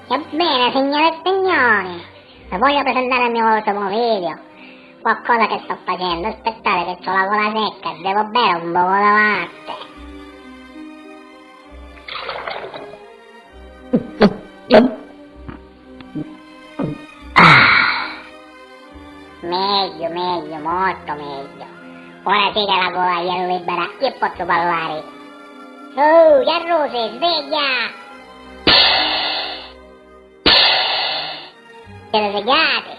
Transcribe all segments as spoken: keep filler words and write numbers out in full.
Ebbene, signore e signori, vi voglio presentare il mio ultimo video. Qualcosa che sto facendo, aspettate che c'ho la gola secca, devo bere un poco di latte. Ah. Meglio, meglio, molto meglio. Ora sì che la gola è libera, io posso parlare. Oh, Giarrusi, sveglia! Siete svegliati?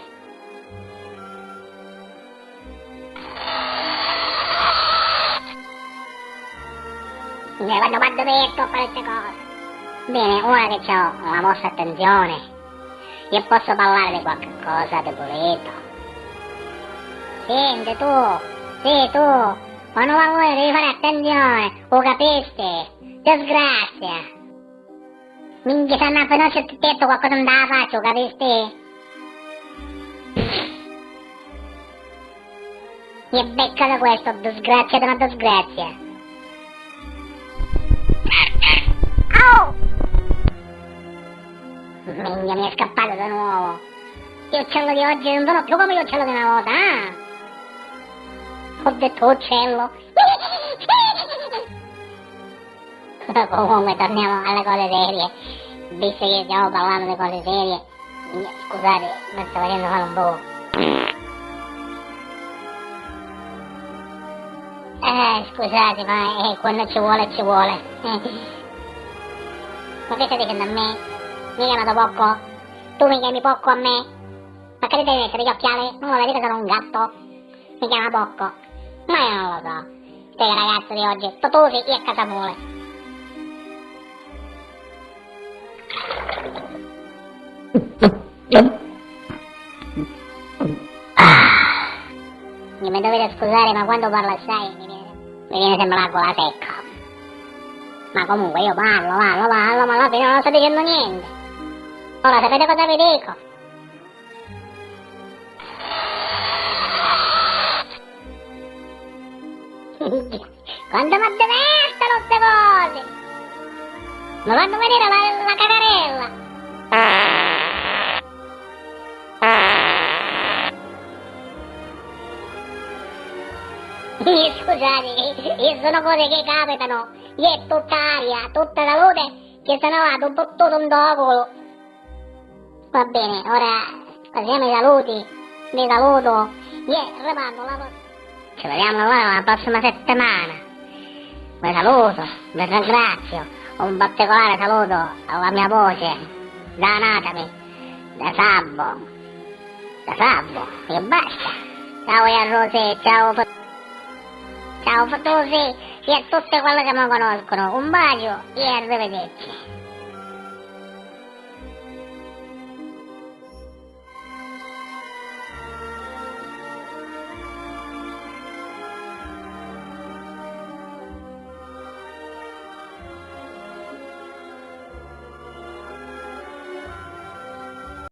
Quando, quando mi riesco a fare queste cose? Bene, ora che c'ho la vostra attenzione, io posso parlare di qualche cosa di pulito. Senti tu, sì tu, quando parlo io devi fare attenzione, lo capisti? Disgrazia! Minchia, s'hannu a finuccia ti detto qualcosa nta la faccia, lo capisti? E beccati questo, disgraziato, una disgrazia. Au! Minchia, mi è scappato di nuovo. Io uccello di oggi non sono più come gli uccelli di una volta, ah! Ho detto uccello. Comunque, torniamo alle cose serie, visto che stiamo parlando di cose serie. Scusate, mi sto facendo fare un po'. Eh, scusate, ma, eh, quando ci vuole, ci vuole. Eh. Ma che stai dicendo a me? Mi hai chiamato Pocco? Tu mi chiami Pocco a me? Ma che ti devi mettere gli occhiali? Non lo vedi che sono un gatto? Mi chiama Pocco. Ma io non lo so. Te ragazzi di oggi, tutusi e casamule. Ah. Mi dovete scusare, ma quando parlo assai mi viene, mi viene sempre la gola secca. Ma comunque io parlo, parlo, parlo, ma alla fine non sto dicendo niente. Ora sapete cosa vi dico? Quanto mi divertono ste cose! Mi fanno venire la, la cacarella! Scusate, sono cose che capitano. Iè, tutta aria, tutta salute, che se ne va tutto, tutto in culo. Va bene, ora passiamo ai saluti. Vi saluto. Iè, riparto la pro-, ci vediamo allora la prossima settimana. Vi saluto, vi ringrazio. Un particolare saluto alla mia voce, da Anatomy, da Sabbo. Da Sabbo, e basta. Ciao, Giarrusi, ciao, F-, ciao, Fatusi, e a tutti quelli che mi conoscono. Un bacio e arrivederci.